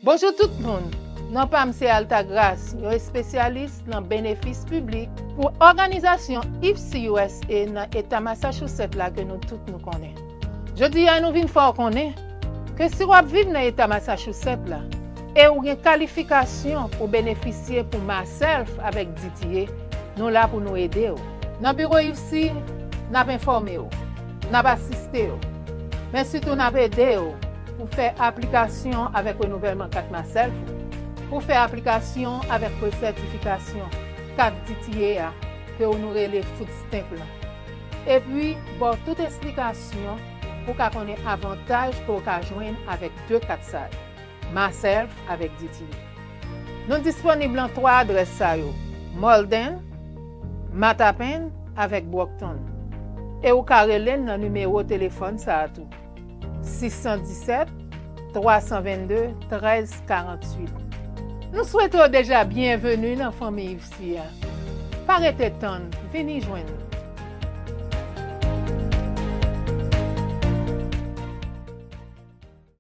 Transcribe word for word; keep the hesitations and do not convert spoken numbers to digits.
Bonjou tout moun. Non pa m se Altagrace, yon espesyalis nan benefis piblik pou òganizasyon IFSI U S A nan eta Massachusetts la ke nou tout nou konnen. Jodi a nou vin fè w konnen ke si w ap viv nan eta Massachusetts la e ou gen kalifikasyon pou benefisye pou MySelf avèk D T A, nou la pou nou ede w. Nan biwo IFSI, n ap enfòme w, n ap asiste w, men sitou n ap ede w pou fè aplikasyon avèk renouvèlman kat MySelf ou, pou fè aplikasyon avèk resètifikasyon kat D T A a ke nou rele food stamp lan. Epi, ba w tout esplikasyon pou w ka konnen avantaj ke w ka jwenn avèk de kat sa yo, MySelf avèk D T A. Nou disponib nan twa adrès sa yo, Malden, Mattapan avèk Brockton. E ou ka rele n nan nimewo telefòn sa a tou, sis san disèt, twa san vennde, trèz karanntuit. Nou swete w deja byenveni nan fanmi IFSI a. Pa rete tann, vini jwenn nou.